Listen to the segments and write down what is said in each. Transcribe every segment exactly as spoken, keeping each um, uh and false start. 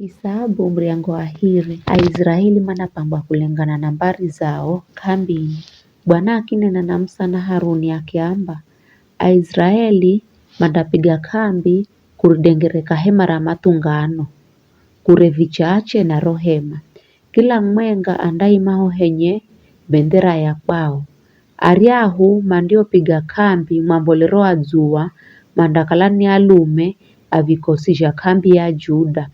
Isabu muryango wa hiri. Aiziraeli manapangwa kulengana na mbari zao k'ambini. Bwana akinena na Musa na Haruni akiamba, Aiziraeli mandapiga k'ambi kuridengereka hema ra mathungano, kure vichache na ro hema. Kila mumwenga andaima ho henye bendera ya kwao. Aryahu mandiopiga k'ambi mwambolero wa dzuwa mandakala ni alume a vikosi zha k'ambi ya Juda.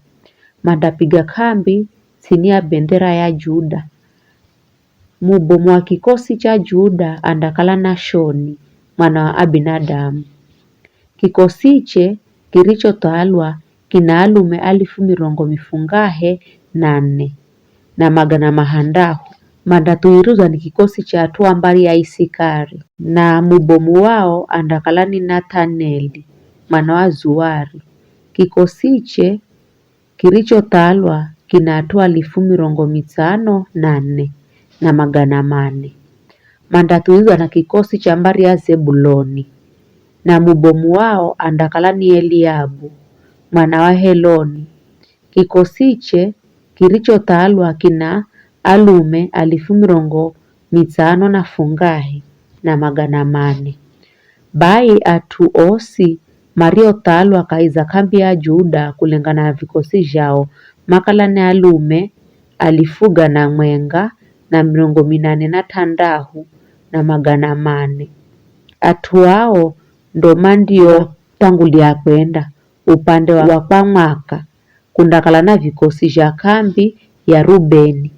Mandapiga k'ambi ts'ini ya bendera ya Juda. Mubomu wa kikosi cha Juda andakala Nashoni mwana wa Abinadamu. Kikosiche kirichothalwa kina alume alifu mirongo mifungahe na nne na magana mahandahu. Mandathuwirizwa ni kikosi cha at'u a mbari ya Isikari, na mubomu wao andakala ni Nathaneli mwana wa Zuari. Kikosiche kirichothalwa kina at'u alifu mirongo mitsano na nne na magana mane. Mandathuwirizwa na kikosi cha mbari ya Zebuloni, na mubomu wao andakala ni Eliabu mwana wa Heloni. Kikosiche kirichothalwa kina alume alifu mirongo mitsano na fungahe na magana mane. Bai at'u osi mariothalwa kahi za k'ambi ya Juda kulengana na vikosi zhao makala ni alume alifu gana mwenga na mirongo minane na t'andahu na magana mane. At'u ao ndo mandiothangulia kwenda upande wa kwa mwaka. Kundakala na vikosi zha k'ambi ya Rubeni,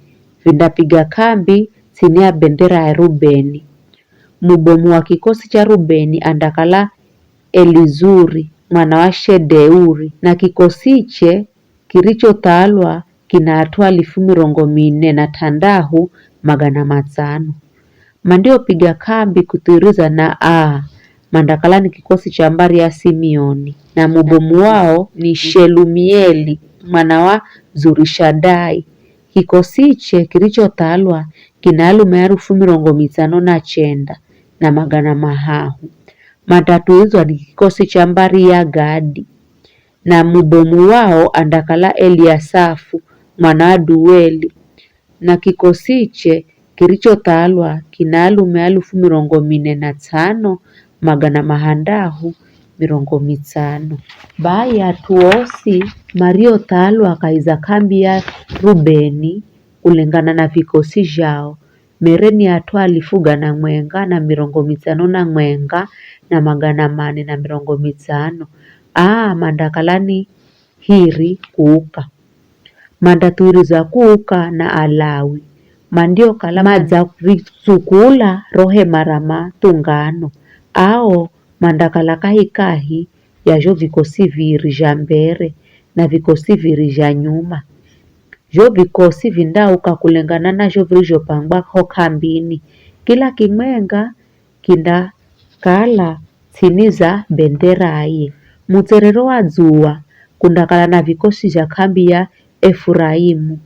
vindapiga k'ambi ts'ini ya bendera ya Rubeni. Mubomu wa kikosi cha Rubeni andakala Elizuri mwana wa Shedeuri, na kikosiche kirichothalwa kina at'u alifu mirongo mine na t'andahu magana matsano. Mandiopiga k'ambi kuthuwiriza na aa mandakala ni kikosi cha mbari ya Simioni, na mubomu wao ni Shelumieli mwana wa Zurishadai. Kikosiche kirichothalwa kina alume arufu mirongo mitsano na chenda na magana mahahu. Mandathuwirizwa ni kikosi cha mbari ya Gadi, na mubomu wao andakala Eliasafu mwana wa Dueli, na kikosiche kirichothalwa kina alume alufu mirongo mine na tsano magana mahandahu mirongo mitsano. Bai at'u osi mariothalwa kahi za k'ambi ya Rubeni kulengana na vikosi zhao, mere ni at'u alifu gana mwenga na mirongo mitsano na mwenga na magana mane na mirongo mitsano. Aa mandakala ni hiri kuuka. Mandathuwiriza kuuka na Alawi, mandiokala madzarisukula ro hema ra mathungano. Ao mandakala kahikahi ya zho vikosi viri zha mbere na vikosi viri zha nyuma. Zho vikosi vindauka kulengana na zho virizhopangwa ho k'ambini. Kila kimwenga kindakala ts'ini za benderaye. Mutserero wa dzuwa kundakala na vikosi zha k'ambi ya Efuraimu,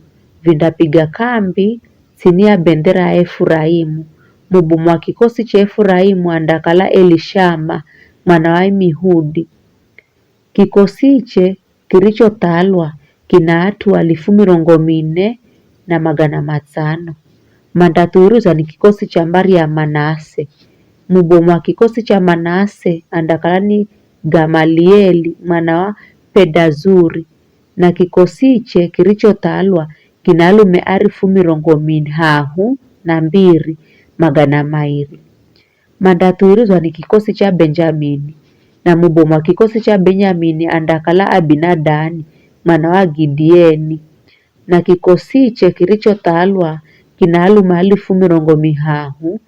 vindapiga k'ambi ts'ini ya bendera ya Efuraimu. Mubomu wa kikosi cha Efuraimu andakala Elishama mwana wa Amihudi. Kikosiche kirichothalwa kina at'u alifu mirongo mine na magana matsano. Mandathuwiriza ni kikosi cha mbari ya Manase. Mubomu wa kikosi cha Manase andakala ni Gamalieli mwana wa Pedazuri, na kikosiche kirichothalwa kina alume arifu mirongo mihahu na mbiri magana mairi. Mandathuwirizwa ni kikosi cha Benjamini, na mubomu wa kikosi cha Benjamini andakala Abinadani mwana wa Gidieni, na kikosiche kirichothalwa kina alume alifu mirongo mihahu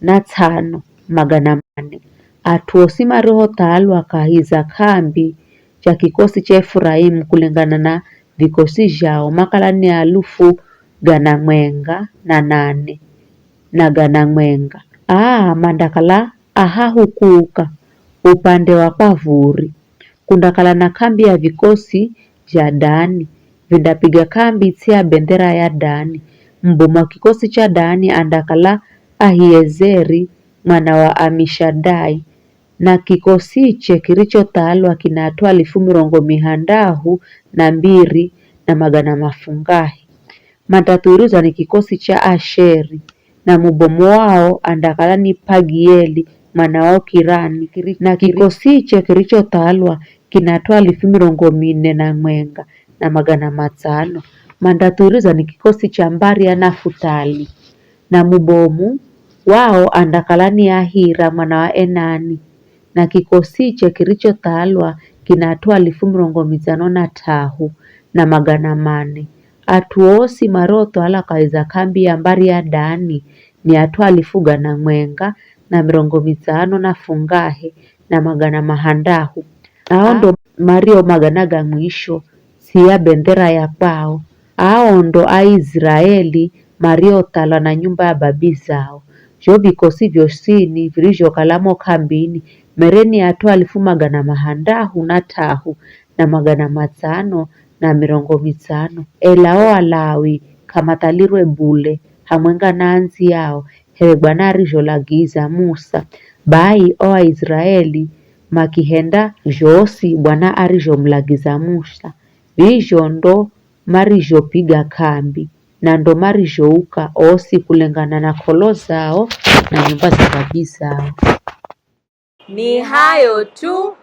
na tsano magana mane. At'u osi mariothalwa kahi za k'ambi cha kikosi cha Efuraimu kulengana na vikosi zhao makala ni alufu gana mwenga na nane na gana mwenga. Aa mandakala ahahu kuuka upande wa kwa vuri. Kundakala na k'ambi ya vikosi zha Dani, vindapiga k'ambi ts'i ya bendera ya Dani. Mubomu wa kikosi cha Dani andakala Ahiezeri mwana wa Amishadai, na kikosiche kirichothalwa kina at'u alifu mirongo mihandahu na mbiri na magana mafungahe. Mandathuwirizwa ni kikosi cha Asheri, na mubomu wao andakala ni Pagieli mwana wa Okirani, na kikosiche kirichothalwa kina at'u alifu mirongo mine na mwenga na magana matsano. Mandathuwirizwa ni kikosi cha mbari ya Nafutali, na mubomu wao andakala ni Ahira mwana wa Enani, na kikosiche kirichothalwa kina at'u alifu mirongo mitsano na t'ahu na magana mane. At'u osi mariothwala kahi za k'ambi ya mbari ya Dani ni at'u alifu gana mwenga na mirongo mitsano na fungahe na magana mahandahu. Ao ndo mario magana ga mwisho, si ya bendera ya kwao. Ao ndo Aiziraeli mariothalwa na nyumba ya babi zao. Zho vikosi vyosini virizhokala mo k'ambini mere ni at'u alifu magana mahandahu na t'ahu na magana matsano na mirongo mitsano. Ela o Alawi k'amathalirwe bule hamwenga na andziyao, here Bwana arizholagiza Musa. Bai o Aiziraeli makihenda zhosi Bwana arizhomulagiza Musa. Vizho ndo marizhopiga k'ambi, na ndo marizhouka osi kulengana na k'olo zao na nyumba za babi zao. Ni hayo tu